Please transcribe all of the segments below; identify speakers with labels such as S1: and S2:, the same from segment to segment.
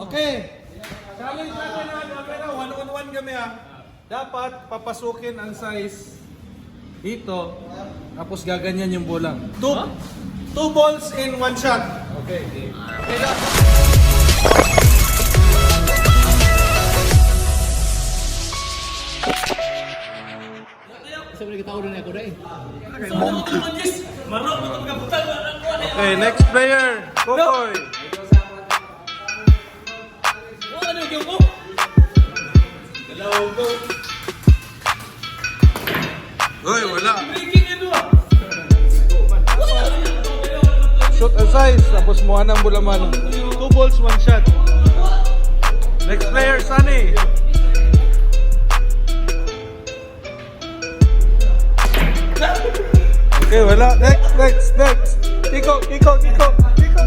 S1: Okay. Challenge natin ha. Camera, one on one kami ha. Dapat papasukin ang size dito. Tapos gaganyan yung bola. Two balls in one shot. Okay. Okay lang. Okay, next player, Kokoy. Uy, wala. Shoot ang size, tapos mo ang bulaman. Two balls, one shot. Next player, Sunny. Okay, wala. Next, next, next. Kiko, Kiko, Kiko, Kiko.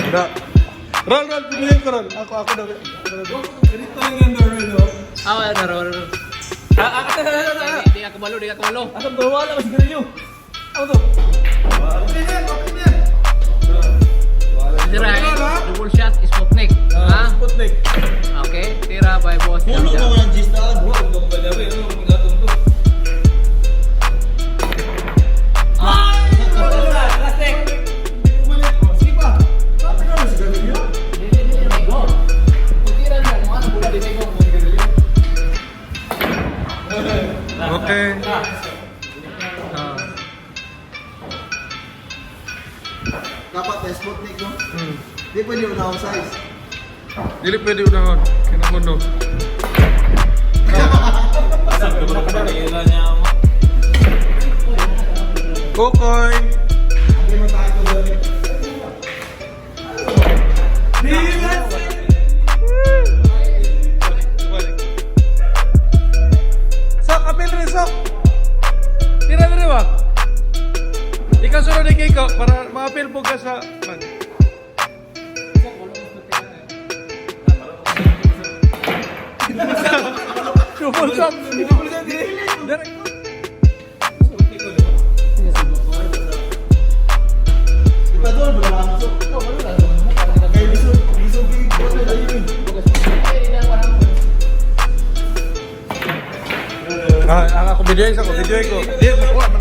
S1: Wala. Roll, roll, piliin ko roll. Ako, ako na.
S2: Ganito lang yung gawin, no?
S3: Ah, wala na, wala na.
S2: Ah, ah, ah, ah, ah.
S3: Di ka kabalo, di ka kabalo.
S2: Asam to, wala mas sigarilyo. Ano to?
S1: Okay na yan, okay na yan.
S3: Tira, eh. Double shot, Sputnik. Ha?
S1: Sputnik.
S3: Okay, tira by boss.
S4: Pulo na walang gistaan.
S2: Wala ko ba daw, ano mo gatong to?
S3: Plastic!
S1: Bumalik. Oh, sige pa. Sabi ka na sigarilyo.
S3: Di, di, di, go. Tira na, kung ano, bola, di, go.
S1: Okay.
S4: Dapat na Sputnik, no? Di pwede unahon size.
S1: Dili pwede unahon. Kinamuno.
S2: Asam to, baka na niya mo.
S1: Kokoy.
S4: Hindi mo tayo ko doon.
S1: Balik. Sok, apil rin, sok. Tira diri ba? Ikaw sunod ni Kiko para maapil po ka sa man. Double shot. Double shot. Direct.
S4: Di ba doon, wala kang sok. Kay lisod, lisod kay Bono na yun.
S1: Ah, ang ako video sa ko, video ko. Di, nakuha man